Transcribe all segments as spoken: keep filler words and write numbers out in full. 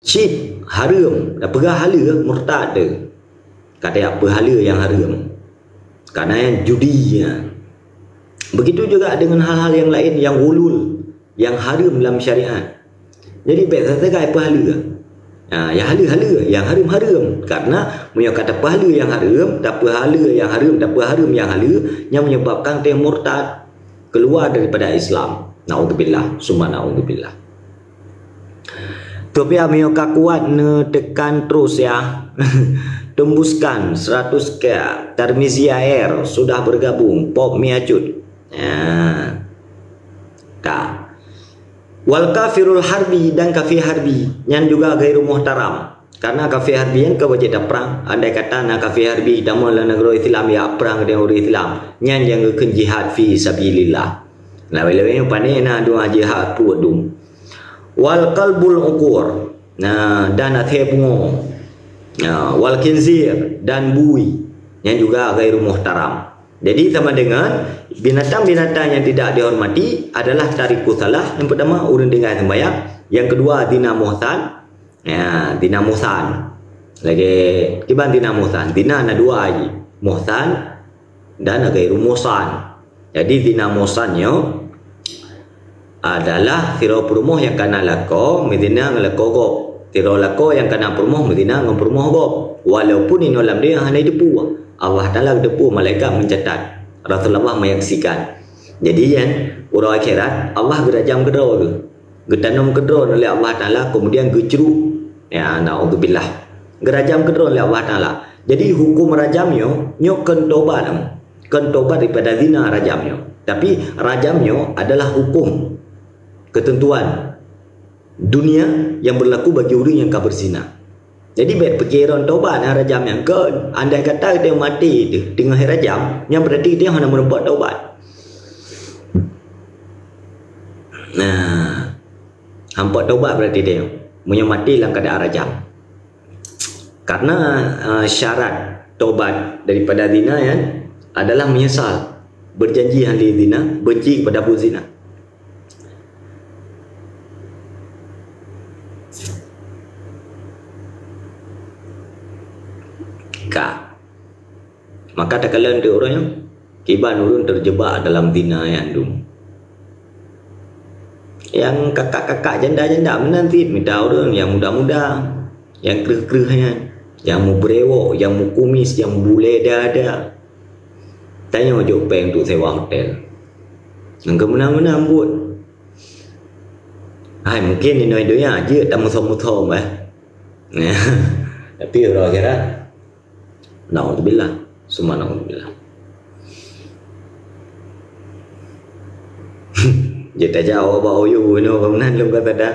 Cit, hareuem, tapeugah haleue, murtad teuh. Ka tajak peuhaleue nyang hareuem. Karena nyang judi nyan. Begitu juga dengan hal-hal yang lain yang ghulul, yang hareuem lam syariat. Jadi bèk sagai peuhaleue. Ha, nyang haleue-haleue, nyang hareuem-hareuem. Karena meunyoe ka tapeuhaleue nyang hareuem, tapeuhaleue nyang hareuem, tapeuhareuem nyang haleue, nyan menyebabkan teuh murtad, keluar daripada Islam. Naudzubillah, summa naudzubillah. Tapi meunyoe ka kuat, neutekan terus ya. Tembuskan seratus K. Tarmizi Air sudah bergabung. Pop Miacut. Ya. Ka. Wal kafirul harbi, dan kafir harbi, nyan juga ghairu muhtaram. Karena kafir harbi nyan ka wajéb taprang. Andai kata na kafir harbi tamong lam nanggroe Islam, ya prang deungon ureueng Islam, nyan nyang geukheun jihad fi sabilillah. Lawée-lawée nyoe pane na dua jihad peuet dum. Wal kalbul uqur. Nah, dan asée pungo. Nah, wal khinzir, dan bui. Nyan juga ghairu muhtaram. Jadi sama dengan binatang-binatang yang tidak dihormati adalah tarikus shalah. Yang pertama, ureueng tinggai sembahyang. Yang kedua, zina muhsan. Ya, zina muhsan. Lagée kiban zina muhsan. Zina na dua ji. Muhsan dan ghairu muhsan. Jadi zina muhsan nyoe adalah sidroe peurumoh nyang kana lakoe meuzina ngon lakoe gob. Sidroe lakoe nyang kana peurumoh meuzina ngon peurumoh gob. Walaupun inoe lam donya hana jiteupeue, Allah Taala geuteupeue, malaikat meucatat, Rasulullah menyaksikan. Jadi nyan uroe akhirat Allah geurajam keudroe geuh. Geutanom keudroe lé Allah Taala, kemudian geucruk. Ya, naudzubillah. Geurajam keudroe lé Allah Taala. Jadi hukum rajam nyoe, nyoe kheun tobat. Kheun tobat daripada zina rajam nyoe. Tapi rajam nyoe adalah hukum, ketentuan dunia yang berlaku bagi ureueng nyang ka beuzina. Jadi bèk piké droe tobat nyang rajam nyan. Kheun, andai kata geutanyoe maté teuh teungoh rajam, nyan berarti geutanyoe hana meurumpok tobat. Nah, hampa tobat berarti geutanyoe meunyoe maté lam keuadaan rajam. Karena uh, syarat tobat daripada zina nyan adalah menyesal, berjanji hana lé zina, benci kepada buet zina. Ka. Maka takalon teuk uroe nyoe, kiban ureueng terjebak dalam zina nyan dum. Nyang kakak-kakak janda-janda meunan cit mita ureueng nyang muda-muda, nyang kreueh-kreueh nyan, nyang meubrewok, nyang meukumis, nyang bulée dada. Tanyoe jok péng untuk sewa hotel. Nyang keu meunan-meunan buet. Hai, mungkin inoe donya jeuet tamuso-muso bah. Tapi uroe akhirat, naudzubillah, summa naudzubillah. Jeuet tajak awak bak oyo inoe bangunan lom ka tada.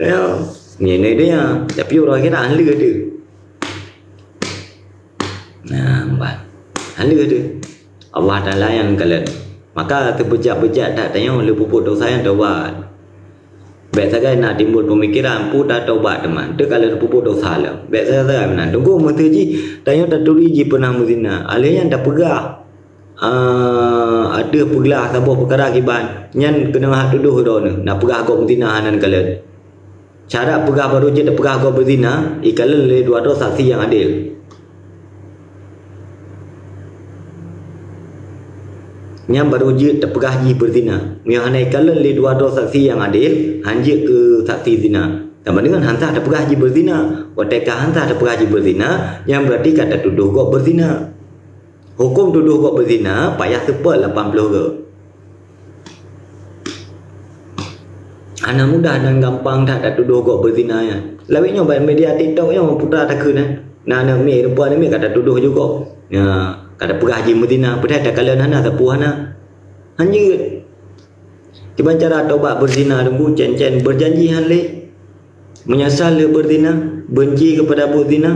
Ya, nyoe donya, tapi uroe akhirat hana lé teuh. Nah, bah. Hana lé teuh. Allah Taala nyang kalon. Maka teubeujak-beujak that tanyoe lé peubuet dosa nyan tobat. Bèk sagai na timbul peumikiran, peue tatobat teuma. Teuka lé peubuet dosa lom. Bèk sagai-sagai meunan. Teungku meuseuti jih tanyoe taturi jih peunah meuzina. Alheuh nyan tapeugah, ah, ateueh peuglah saboh peukara kiban. Nyan keuneuk hak tudoh droeneuh. Na peugah gob meuzina hana neukalon. Syarat peugah barô jeuet tapeugah gob beuzina, ikalon lé dua droe saksi nyang adil. Nyan barô jeuet tapeugah jih beuzina. Meunyoe hana ikalon lé dua droe saksi nyang adil, han jeuet keu saksi zina. Sama deungon han sah tapeugah jih beuzina. Watèe ka han sah tapeugah jih beuzina, nyan beurati ka tatudoh gob beuzina. Huköm tudoh gob beuzina payah seupôt lapan ploh goe. Hana mudah dan gampang that tatudoh gob beuzina nyan. Lawét nyoe bak media TikTok nyoe putra takheun, eh. Na aneuk miet, rupa aneuk miet ka tatudoh ju gob. Ya, ka tapeugah jih meuzina, padahai takalon hana, sapeue hana. Han jeuet. Kiban cara tobat beuzina teungku, cen-cen beujanji han lé. Meunyeusal lé beuzina, beunci keupada buet zina.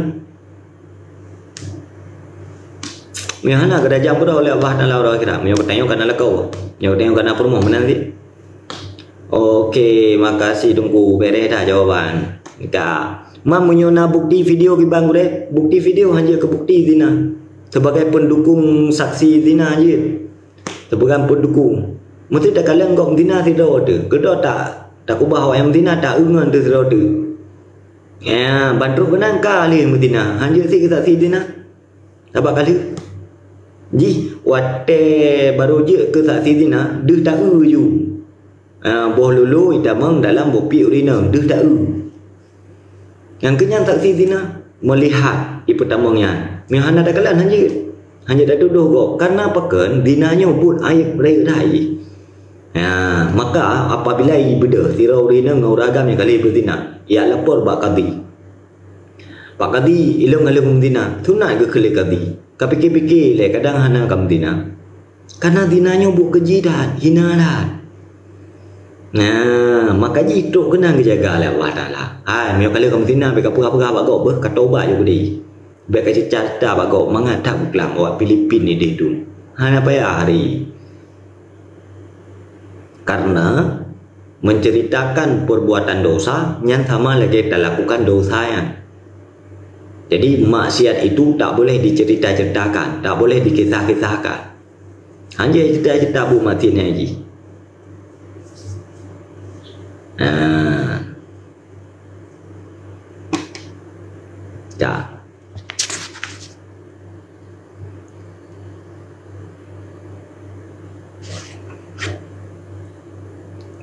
Meunyoe hana geurajam keudroe lé Allah Taala uroe akhirat, meunyoe geutanyoe kana lakoe, meunyoe geutanyoe kana peurumoh meunan cit. Oke, makasih teungku, bereh dah jawaban. Ka. Man meunyoe na bukti video kiban gurée, bukti video han jeuet keu bukti zina. Sebagai pendukung saksi zina jeuet. Teupeugah peudukung. Meuseuti takalon gob meuzina sidroe teuh. Keudroe ta-, takubah awak nyang meuzina, ta-eu ngon teuh sidroe teuh. Ya, ban trok keunan ka lheueh meuzina. Hanjeuet sit keu saksi zina. Sabab ka lheueh. Jih, watée barô jeuet keu saksi zina, deuh taeu ju. Ah, boh lolo itamong dalam boh piek ureueng inong, deuh taeu. Nyang keu nyan saksi zina, meulihat ipeutamong nyan. Meunyoe hana takalon, hanjeuet. Hanjeuet tatudoh gob. Karena pakon, zina nyoe buet aéb rayeuk that jih. Ya, maka apabila ibeudôh sidroe ureueng inong ngon ureueng agam nyang ka lheueh beuzina, ijak lapor bak kadhi. Pak Kadhi, ilôn ka lheueh meuzina, sunat geukheun lé kadhi. Ka pike-pike lé, kadang hana ka meuzina. Karena zina nyoe buet keujih that, hina that. Nah, maka jih trok keunan geujaga lé Allah Taala. Hai, meunyoe ka lheueh ka meuzina, bèk ka peugah-peugah bak gob beuh, ka tobat ju keudeh. Bèk ka ceucah-ceucah bak gob, mangat that geuklam awak Filipin ideh dum. Hana payah hari. Karena menceritakan perbuatan dosa nyan sama lagèe talakukan dosa nyan. Jadi, maksiat itu tak boleh dicerita-ceritakan, tak boleh dikisah-kisahkan. Hanjeuet cerita-cerita buet maksiat nyan jih. Nah. Ya.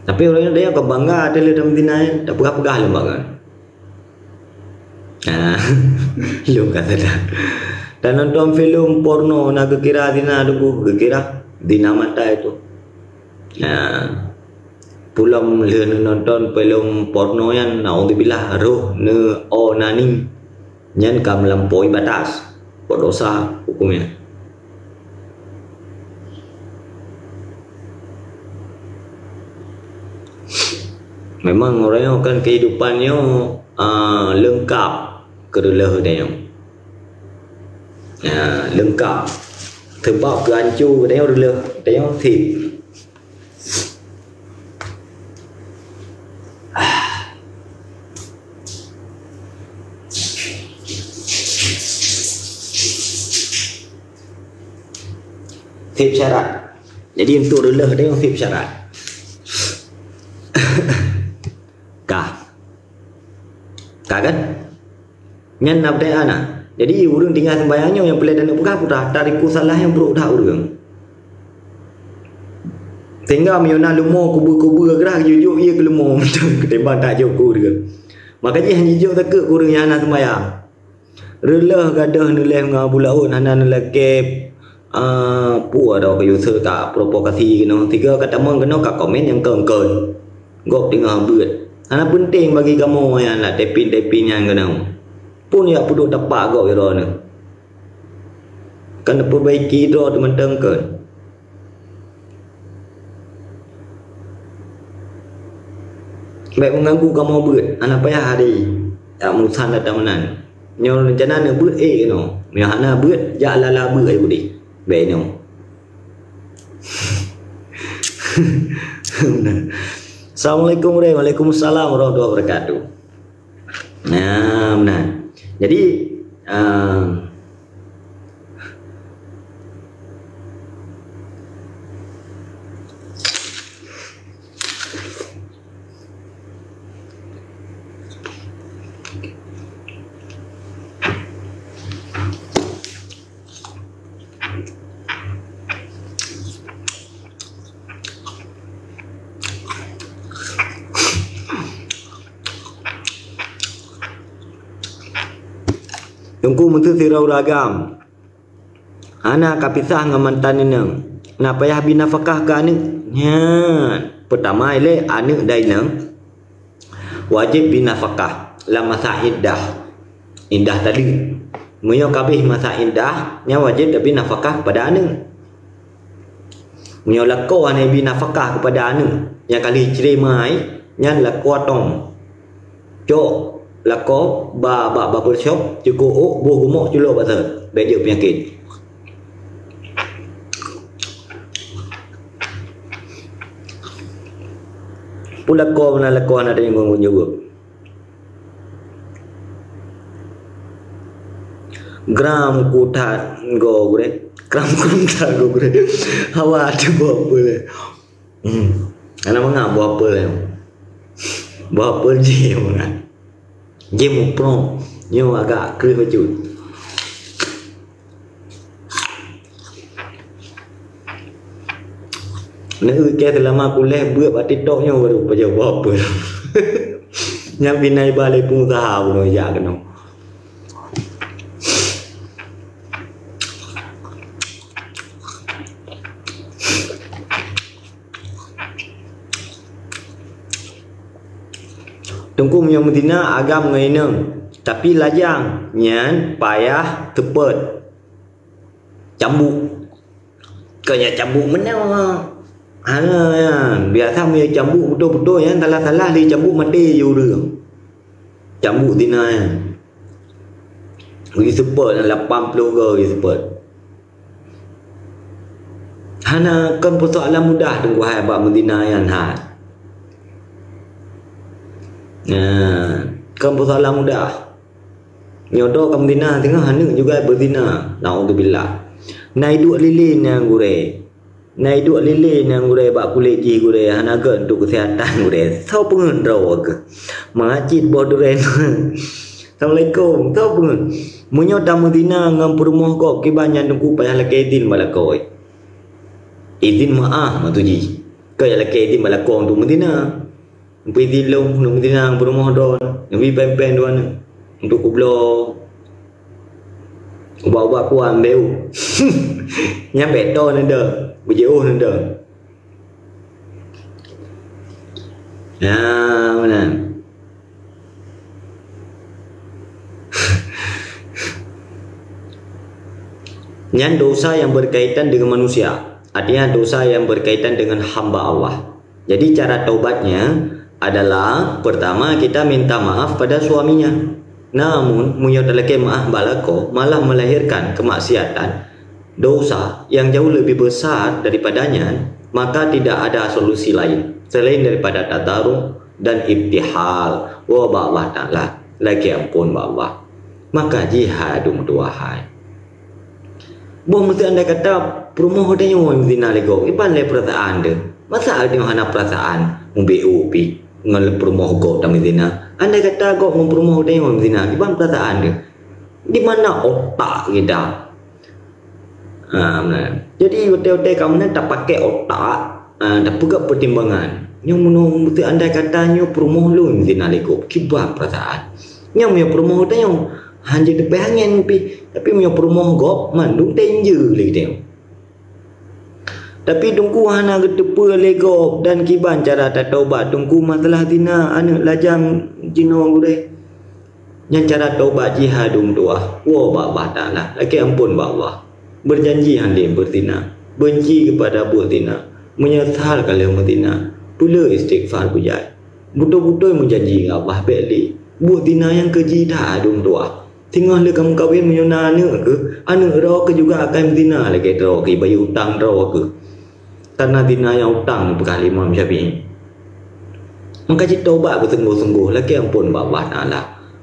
Tapi ureueng nyan ka bangga ateueh lé teumeutina, tak peugah-peugah lé bangga. Ah, lôn ka tada. Dan nonton filem porno na geukira zina tuboh, geukira zina mata itu. Nah, pulom lheueh nonton filem porno nyan, naudzubillah, roh neu o nani. Nyan ka meulampaui batas, peudosa huköm nyan. Memang ureueng nyoe kan kehidupan nyoe, ah, leungkap keu reuloh tanyoe. Ah, leungkap. Seubab keu anco tanyoe reuloh tanyoe seb. Seb syarat. Jadi, untuk reuloh teuh seb syarat. Ka. Ka kan? Nyan na peutanyaan na. Jadi, ureueng tinggai seumbahyang nyoe nyang peureulèe taneuk peugah peue that, tariku salah nyang brôk that ureueng. Sehingga meunyoe na leumo kubeue-kubeue grah, jujok ie keu leumo mantong keutimbang tajok keu ureueng. Maka jih hana jijok takot keu ureueng nyang hana seumbahyang. Reuloh gadôh neuléh ngon Abu Laôt hana neulakèe, ah, peue adoe keu user ka provokasi keunoe. Sigoe ka tamong keunoe ka komen nyang kon-kon. Gob teungoh beuet. Hana peunteng bagi kamoe nyang na taiping-taiping nyan keunoe. Pun jak peuduek tapak gob droeneuh. Ka neupeubaiki droe teumantong kon. Bèk meuganggu kamoe beuet, hana payah hari jak meurusan data meunan. Nyoe rencana neubeuet ék keunoe. Meunyoe hana beuet, jak lala beuet aja udeh. Bèk inoe. Assalamualaikum warahmatullahi wabarakatuh. Nah, meunan. Jadi, ah, Teungku, meuseu sidroe ureueng agam hana ka pisah ngon mantan inong, na payah bi nafakah keu aneuk? Nyan, peutama ilèe aneuk dan inong wajéb bi nafakah lam masa iddah. Iddah tadi. Meunyoe ka abéh masa iddah, nyan wajéb tabi nafakah keupada aneuk. Meunyoe lakoe hana ibi nafakah keupada aneuk nyang ka lheueh cre mai, nyan lakoe tom. Cok lakoe ba bak barbershop, cukôp ôk, boh gumok, culok bak thot, bèk jeuet peunyakét. Peue lakoe meunan lakoe hana tanyong ngon jaweueb. Gram ku that go gurèe. Gram ku that go gurèe. Hawa teuh boh apel. Hmm. Hana mangat boh apel. Boh apel jih mangat. Jeuet muprok, nyoe agak kreueh bacut. Neukeue seulama kuleh beuet bak TikTok nyoe baru pajoh boh peue. Nyang pih na iba lé peungusaha bunoe jak keunoe. Teungku meunyoe meuzina agam ngon inong, tapi lajang nyan payah teupot. Cambuk. Keu nyan cambuk meunoe. Hana nyan. Biasa meunyoe cambuk beutôi-beutôi nyan salah-salah lé cambuk maté ju ureueng. Cambuk zina nyan. Geuseupôt nyan lapan ploh goe geuseupôt. Hana kon peusoalan mudah teungku hai bak meuzina nyan hai. Nah, kon peusoalan mudah. Nyoe droe ka meuzina teungoh aneuk juga beuzina. Naudzubillah. Na iduek lilin nyang gurée. Na iduek lilin nyang gurée bak kulét jih gurée hana gét untuk keusihatan gurée. Soe peungeut droe keuh? Mangat cit boh duren. Assalamualaikum. Soe peungeut? Meunyoe tameuzina ngon peurumoh gob kiban nyan teungku payah lakée idin bak lakoe. Idin meu'ah maksud jih. Kon lakée idin bak lakoe untuk meuzina. Bri dilông, ngon meudinang peurumoh droe, ngon bri péng-péng droe, untuk kubloe ubat-ubat kuat, beu. Nyan bèk toe neuda, beujiôh neuda. Nah, meunan. Nyan dosa yang berkaitan dengan manusia. Artinya dosa yang berkaitan dengan hamba Allah. Jadi, cara taubatnya adalah, pertama, kita minta maaf pada suaminya. Namun, meunyoe talakée meu'ah bak lakoe, malah melahirkan kemaksiatan, dosa yang jauh lebih besar daripada nyan, maka tidak ada solusi lain selain daripada tadarruj dan ibtihal. Woe bak Allah Taala, lakée amphon bak Allah. Maka jih hai dum tuha hai. Boh meusé andai kata peurumoh geutanyoe meuzina lé gob, kiban lé peurasaan teuh? Masa geutanyoe hana peurasaan, mubeuet pih ngon peurumoh gob tameuzina? Andai kata gob ngon peurumoh geutanyoe meuzina, kiban peurasaan teuh? Di mana otak kita? Ha, meunan. Jadi, watée-watée ka meunan tapaké otak, ha, tapeugah peutimbangan. Nyoe meunoe meusé andai kata nyoe peurumoh lôn meuzina lé gob, kiban peurasaan? Nyoe meunyoe peurumoh geutanyoe, hana jeuet teupéh angén pih. Tapi meunyoe peurumoh gob, mandum teuinjeu lé geutanyoe. Tapi teungku hana geuteupeue lé gob dan kiban cara tataubat teungku masalah zina aneuk lajang jinoe gurée. Nyan cara taubat jih hai dum tuha, woe bak Allah Taala, lakée amphon bak Allah. Beujanji hana lé beuzina, beunci keupada buet zina, meunyeusal ka lheueh meuzina, peuleueh istighfar beujai. Beutôi-beutôi meujanji ngon Allah bèk lé. Buet zina nyang keujih that hai dum tuha. Singoh lheueh ka meukawen meunyoe na aneuk keuh, aneuk droe keuh juga akan meuzina lagée droe keuh, bayeue utang droe keuh. Karena zina nyang utang, peugah lé Imam Syafi'i. Maka cit taubat beusunggoh-sunggoh, lakée amphon bak Allah Taala.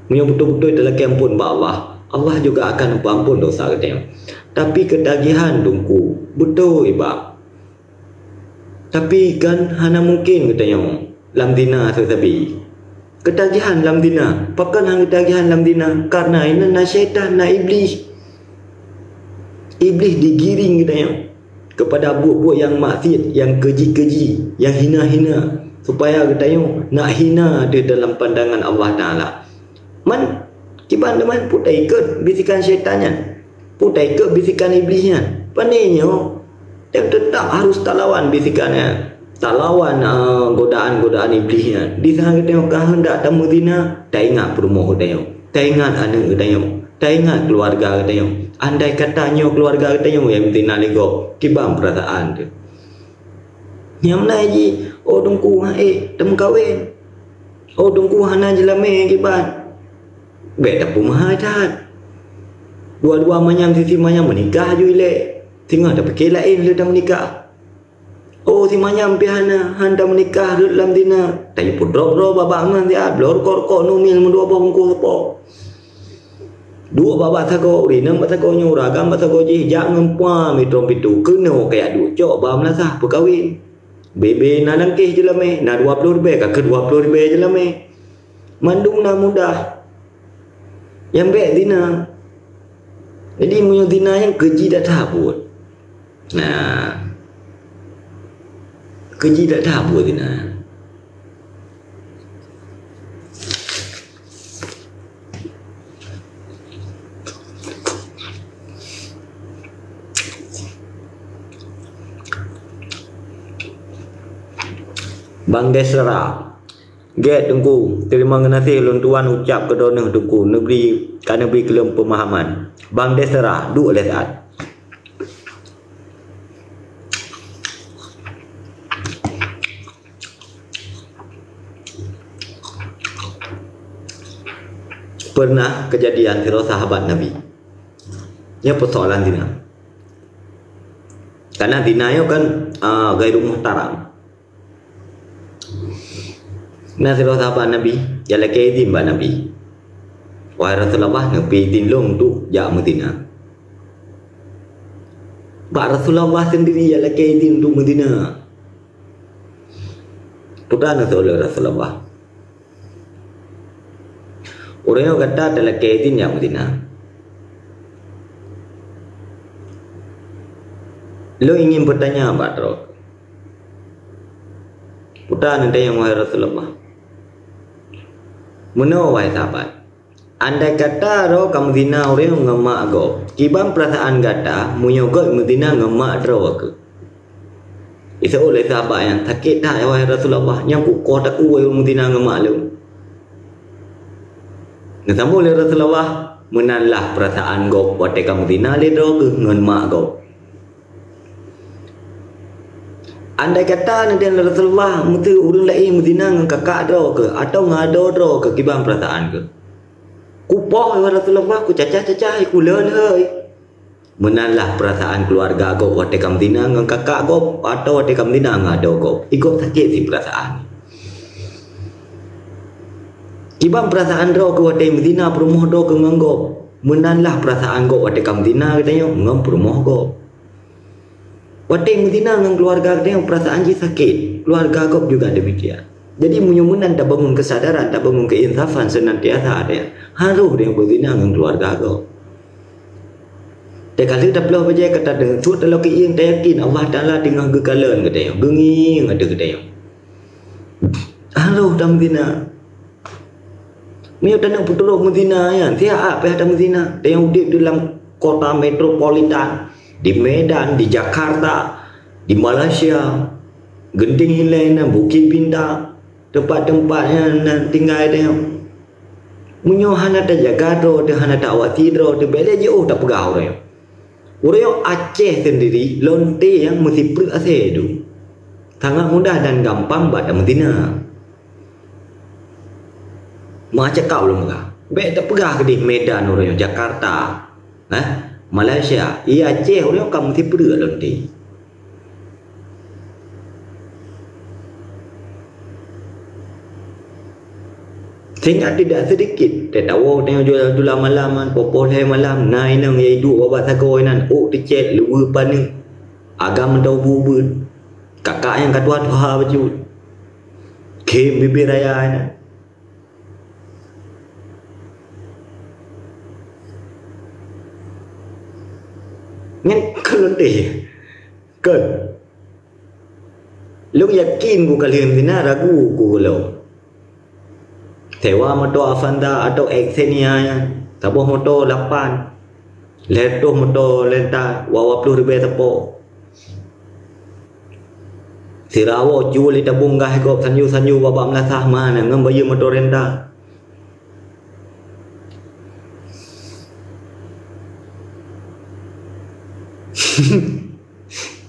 Meunyoe beutôi-beutôi talakée amphon bak Allah, Allah juga akan neupeuamphon dosa geutanyoe. Tapi keutagihan teungku, beutôi bak. Tapi kan hana mungken geutanyoe lam zina sabe-sabe. Keutagihan lam zina. Pakon hana keutagihan lam zina? Karena inan na syaitan, na iblih. Iblih digiring geutanyoe keupada buet-buet nyang maksiet, nyang keji-keji, nyang hina-hina, supaya geutanyoe nak hina di dalam pandangan Allah Taala. Man, kiban teuma peue taikot bisikan syaitan nyan? Peue taikot bisikan iblih nyan? Pane nyoe, dan tetap harus talawan bisikan nyan. Talawan, eh, godaan-godaan iblih nyan. Di saat geutanyoe ka handak tameuzina, taingat peurumoh geutanyoe, taingat aneuk geutanyoe, taingat keuluwarga geutanyoe. Andai kata nyoe keuluwarga geutanyoe nyang meuzina lé gob, kiban peurasaan teuh? Nyang meunan jih, oh teungku, han ék tameukawen. Oh teungku, hana jeulamé kiban. Bèk tapeumeuhai that. Dua-dua manyam, sisi manyam meunikah ju ilée. Singoh tapike laén lheueh tameunikah. Oh, si manyam pih hana, han tameunikah rhot lam zina. Tayue peudrop droe babah ngon siat, bloe rukok-rukok numil meudua boh bungkôh seupôt. Duek babah sagoe, ureueng inong bak sagoe nyoe, ureueng agam bak sagoe jih, jak ngon pua mitrôm pintoe, keunoe kajak duek cok ba meulasah peukawen. Bebe na langkéh jeulamé, na dua ploh ribèe, ka keu dua ploh ribèe jeulamé. Mandum na mudah. Nyang bèk zina. Jadi meunyoe zina nyan keuji that-that buet. Nah. Keuji that-that buet zina. Bang Desra. Gèt Teungku, teurimong geunaséh lôn tuan ucap keu droeneuh Teungku, neubri, ka neubri keu lôn peumahaman. Bang Desra, duek lé saát. Pernah keujadian sidroe sahabat Nabi. Nyan peusoalan zina. Karena zina nyoe kan, ah, ghairu muhtaram. Na sidroe sahabat Nabi, jalakée idhin bak Nabi. "Wahai Rasulullah, neupeuidhin lôn untuk jak meuzina." Bak Rasulullah sendiri jalakée idhin untuk meuzina. Peue ta neuseuôt lé Rasulullah? Ureuëng nyoe gata talakée idhin jak meuzina. Lôn ingin peutanya bak droe. Peue ta neutanyong, wahai Rasulullah? Meunoe, wahai sahabat, andai kata droe ka meuzina ureuëng ngon mak gob, kiban peurasaan gata meunyoe gob meuzina ngon mak droe keuh? Iseuôt lé sahabat nyan, sakét that, wahai Rasulullah, nyang kukoh takue meuzina ngon mak lôn. Neusambông lé Rasulullah, meunan lah peurasaan gob watée ka meuzina lé droe keuh ngon mak gob. Andai kata neutanyong lé Rasulullah, meuseu ureuëng laén meuzina ngon kakak droe keuh, atawa ngon adoe droe keuh, kiban peurasaan keuh? Kupoh, ya Rasulullah, kucacah-cacah, kuleuh-leuh. Meunan lah peurasaan keuluwarga gob watée ka meuzina ngon kakak gob, atawa watée ka meuzina ngon adoe gob. Igob sakét sit peurasaan. Kiban peurasaan droe keuh watée meuzina peurumoh droe keuh ngon gob. Meunan lah peurasaan gob watée ka meuzina geutanyoe ngon peurumoh gob. Watée meuzina ngon keuluwarga geutanyoe, peurasaan jih sakét, keuluwarga gob juga demikian. Jadi, meunyoe meunan tabangun keusadaran, tabangun keuinsafan seunantiasa, ya, harôh tanyoe beuzina ngon keuluwarga gob. Teuka lheueh taploh bajée ka tadeungoe, sot taloe keuieng, tayakin Allah Taala teungoh geukalon geutanyoe, geungieng ateueh geutanyoe. Harôh tameuzina. Meunyoe taneuk peutrok meuzina nyan, siat payah tameuzina. Tanyoe udeb di lam kota metropolitan, di Medan, di Jakarta, di Malaysia, Genting Hileuen, Bukit Bintang, teumpat-teumpat nyan, nyan tinggai tanyoe. Meunyoe hana tajaga droe teuh, hana taawasi droe teuh, bék lé jiôh tapeugah ureuëng. Ureuëng Aceh sendiri, lonte nyang meusipreuk asèe dum. Sangat mudah dan gampang bak tameuzina. Meucakap ulôn peugah. Bék tapeugah keudeh Medan ureuëng, Jakarta, eh, Malaysia. I Aceh ureuëng ka meusipreuk lonte. Sehingga tidak sedikit teuh tawoe tanyoe jual dula malam nyan, poh-poh lhèe malam, na inong nyang iduek babah sagoe nyan, ôk teucét, luweue paneuk, agam mantong ubeut-ubeut, kakak nyang ka tuha-tuha bacut, khém bibé raya nyan. Nyan ka lonte. Kon. Lôn yakin ku ka lheueh meuzina, ragu ku gohlom. Sewa moto Avanza atau Xenia nyan, saboh moto lapan, lhèe reutôh moto renta, dua ploh ribèe sapo. Sira woe cue lé tabông gas gob, sanjô-sanjô babah meulasah, meuhan ngon bayeue moto renta.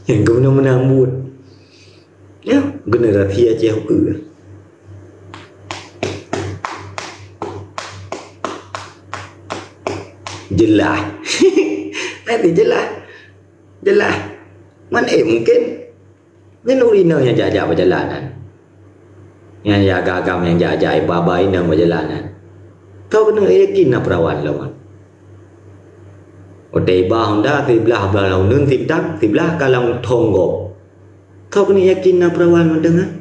Nyang geumeunang-meunang buet. Nyoe generasi Aceh ukeue. Jeulaih. Nanti jeulaih. Jeulaih. Man, eh, mungkin nyan ureueng inong nyang jak-jak bak jalan nyan. Nyang agam-agam nyang jak-jak iba-ba inong bak jalan nyan. Kau keuneuk yakin na peurawan lom. Watèe iba honda siblah blah uneun sintang, siblah ka lam thong gob. Kau keuneuk yakin na peurawan mantong nyan?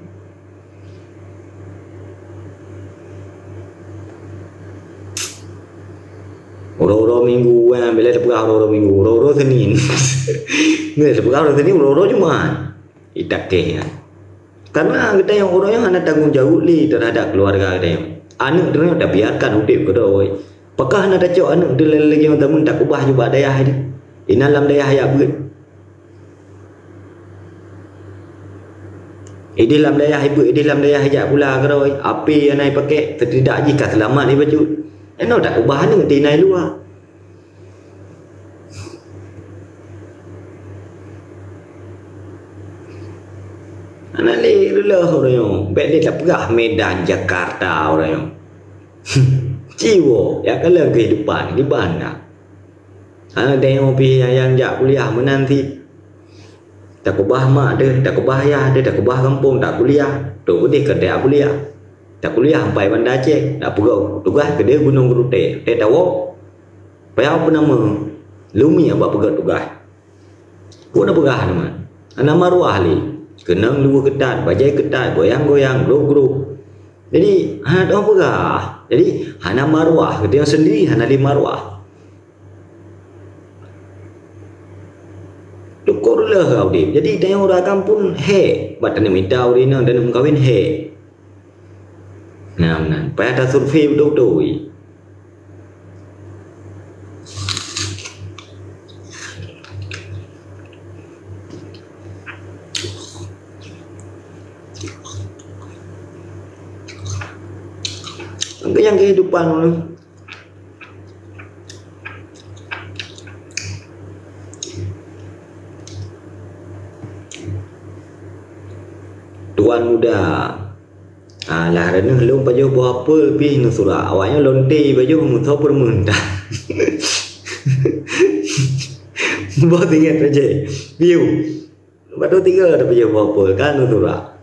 Uroe-uroe minggu, eh, bila teupeugah uroe-uroe minggu, uroe-uroe Senin. Bila teupeugah uroe Senin, uroe-uroe Jumat. Itakeh nyan. Karena geutanyoe uroe nyoe hana tanggong jaweueb lé terhadap keluarga geutanyoe. Aneuk droeneuh tabiarkan udeb keudroe. Pakon hana tacok aneuk teuh lagée nyoe, tameun takeubah ju bak dayah nyoe. Inan lam dayah jak beuet. Ideh lam dayah ibeuet, ideh lam dayah ijak pula keudroe. Api hana ipakék, setidak jih ka seulamat ibacut. Inoe takeubah aneuk teuh inan luwa. Hana lé reuloh uroe nyoe. Bék lé tapeugah Medan, Jakarta uroe nyoe. Ciwoe, ya kalon kehidupan di banda. Hana teuingat pih nyang jak kuliah meunan cit. Takeubah mak teuh, takeubah yah teuh, takeubah gampông, takuliah. Trok keudeh keu tajak kuliah. Takuliah sampai Banda Aceh, tapeugöt tugaih keudeh Gunong Geurutée. Teuh tawoe, payah peue nama, lumi bak peugöt tugaih. Peue na peugah teuma? Hana maruah lé. Keunong luweue keutat, bajée keutat, goyang-goyang, grob-grob. Jadi, hana teupeugah. Jadi, hana maruah. Geutanyoe sendiri hana lé maruah. Syukurlah ka udeb. Jadi, tanyoe ureueng agam pun hék. Bak taneuk mita ureueng inong, taneuk meukawen hék. Nah, meunan. Payah tasurvei beutôi-beutôi. Engkau nyang kehidupan ureueng. Tuan muda. Ah, lah reuneuh lôn pajoh boh apel pih neusurak. Awaknyan lonte pajoh meusoe peureumeuntah. Boh tinggai saja. Piu. Lepas tu tiga tapi je boh apel kan neusurak.